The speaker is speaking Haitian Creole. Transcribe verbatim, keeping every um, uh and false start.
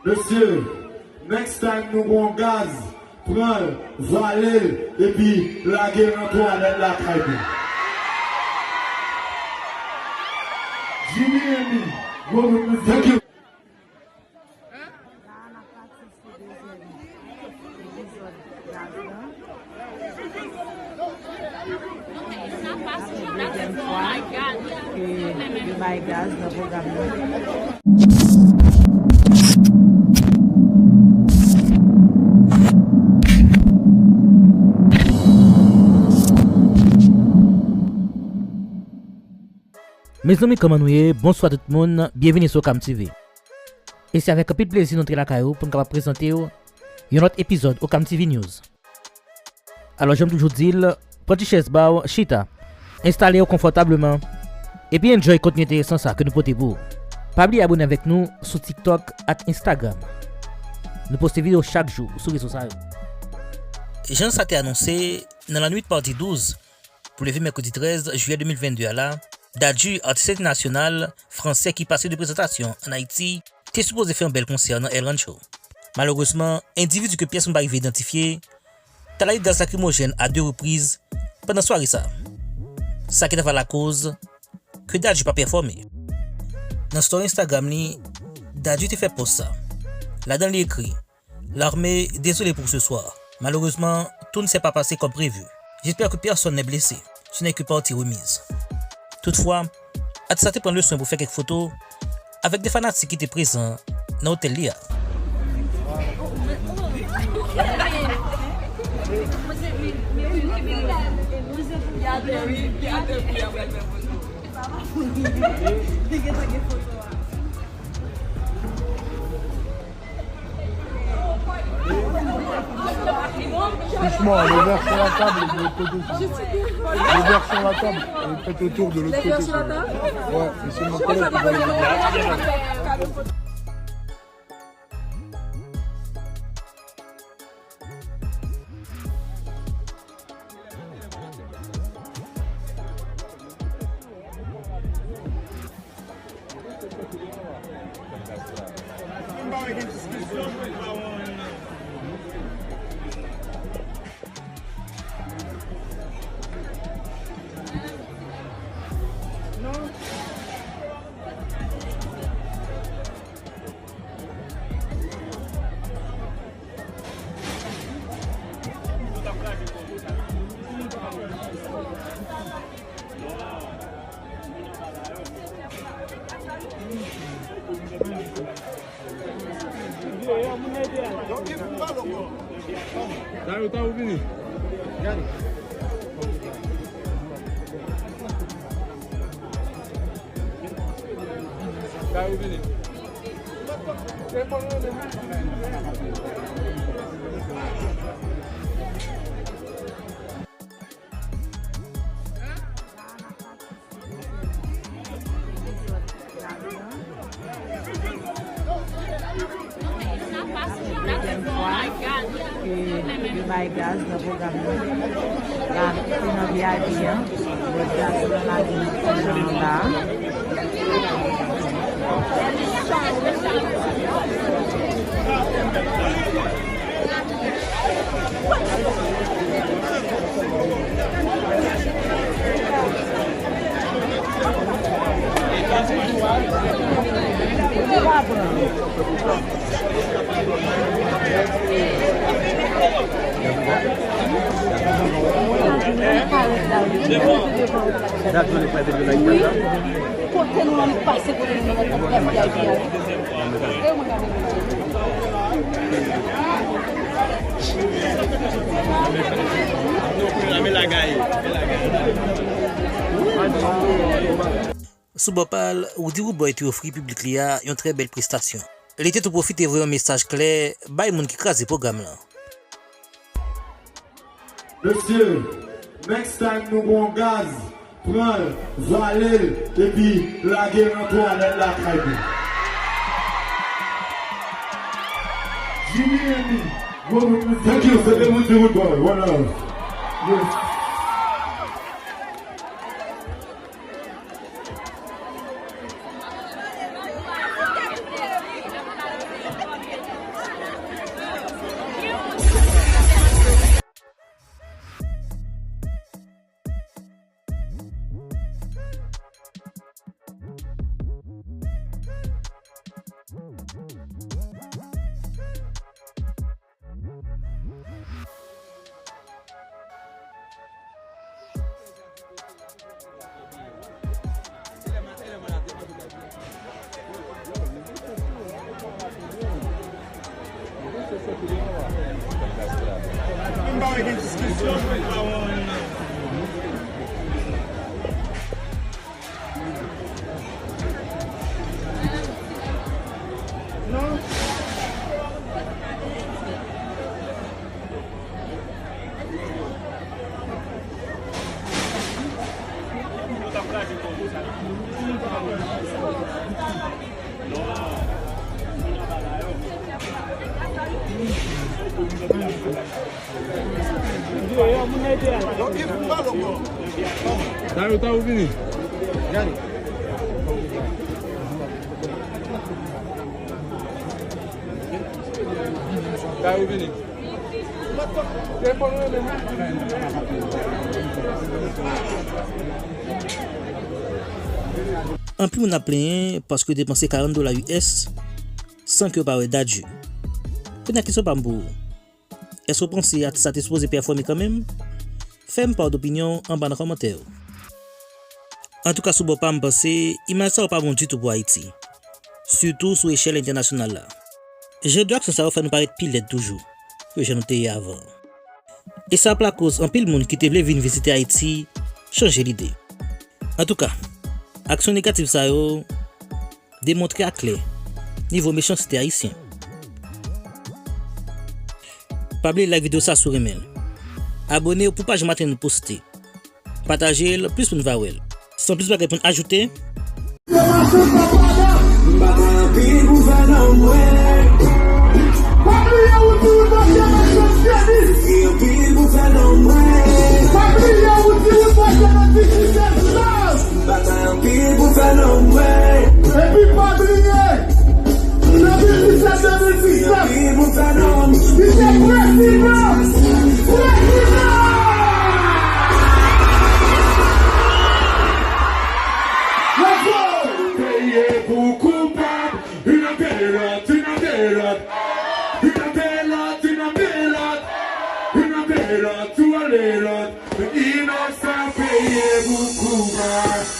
Mesye, next time nou gon gaz, pran l, vale l, epi lage l nan twalèt lakay nou. Jimmy Henry, gwo bout mizik. Thank you. Dezyèm fwa ke yo bay gaz nan pwogram nan. Mezanmi, kòman nou ye? Bonswa tout moun, byenvini sou Okam T V. E se avèk anpil plezi nou antre lakay ou pou n kapab prezante w yon lòt epizòd Okam T V News. Alò, jan m toujou di l, pran ti chèz ba w, chita. Enstale w konfòtableman. Epi enjoy kontni enteresan sa ke nou pote pou ou. Pa bliye abone avèk nou sou TikTok ak Instagram. Nou poste videyo chak jou sou rezo sa yo. Jan sa te anonse, nan lannwit madi douz pou leve mèkredi trèz jiyè de mil vennde a la, Dadju, atis entènasyonal fransè ki pase de prezantasyon ann Ayiti, te sipoze fè yon bèl konsè nan El Rancho. Malerezman, endividi ke pyès moun pa rive idantifye t al lage gaz lakrimojèn a de repriz pandan sware sa. Sa ki ta va lakoz ke Dadju pa pèfòme. Nan story Instagram li, Dadju te fè pòs sa. Ladan l li ekri, L'armée, désolé pour ce soir. Malheureusement, tout ne s'est pas passé comme prévu. J'espère que personne n'est blessé. Ce n'est que partie remise. Toutfwa, atis la te pran le swen pou fè kèk foto avèk de fanatik ki te prezan nan otèl li a. Doucement, le verre sur la table et de l'autre côté, s'il vous plaît. Le verre sur la table et faites autour de l'autre côté, s'il vous plaît. Ouais, mais c'est mon collègue qui va le mettre. Sa yo ta ou vini. Sa yo vini. Dezyèm fwa ke yo bay gaz nan pwogram nan. La, se nan V I P an. Lòt gaz lan lage nan anba. Kote nou annik pase kote nou nan V I P a wi. Sou bò pa l, Roody Roodboy te ofri piblik li a yon trè bèl prestasyon. Li te tou pwofite voye yon mesaj klè bay moun ki kraze pwogram lan. Mesye, next time nou gon gaz, pran l, vale l, epi lage l nan twalèt lakay nou. Jimmy Henry, gwo bout mizik. Thank you, se te Roody Roodboy. One love. Yes. Dayou, Dayou vini. Dayou vini. Anpil moun ap plenyen paske yo depanse karant dola U S san ke yo pa wè Dadju. Kounye a, kesyon pa m pou ou. Èske w panse atis sa te sipoze pèfòme kanmenm? Fè m pa w dopinyon w anba nan kòmantè yo. Antouka, sou bò pa m, m panse imaj sa yo pa bon ditou pou Ayiti, sitou sou echèl entènasyonal la. Jan de aksyon sa yo fè nou parèt pi lèd toujou ke jan nou te ye avan. E sa ap lakoz anpil moun ki te vle vin vizite Ayiti chanje lide. Antouka, aksyon negatif sa yo demontre aklè nivo mechanste ayisyen. Pa bliye like videyo sa si w renmen l. Abone w pou pa janm ate nou poste. Pataje l, plis moun va wè l. San plis bagay pou n ajoute. Epi pa bliye, nan de mil disèt, de mil disèt, li te prezidan. Prezidan! Let's go! Peye pou koupab, youn apre lòt, youn apre lòt. Youn apre lòt, youn apre lòt. Youn apre lòt, tou ale lòt. Inosan peye pou koupab.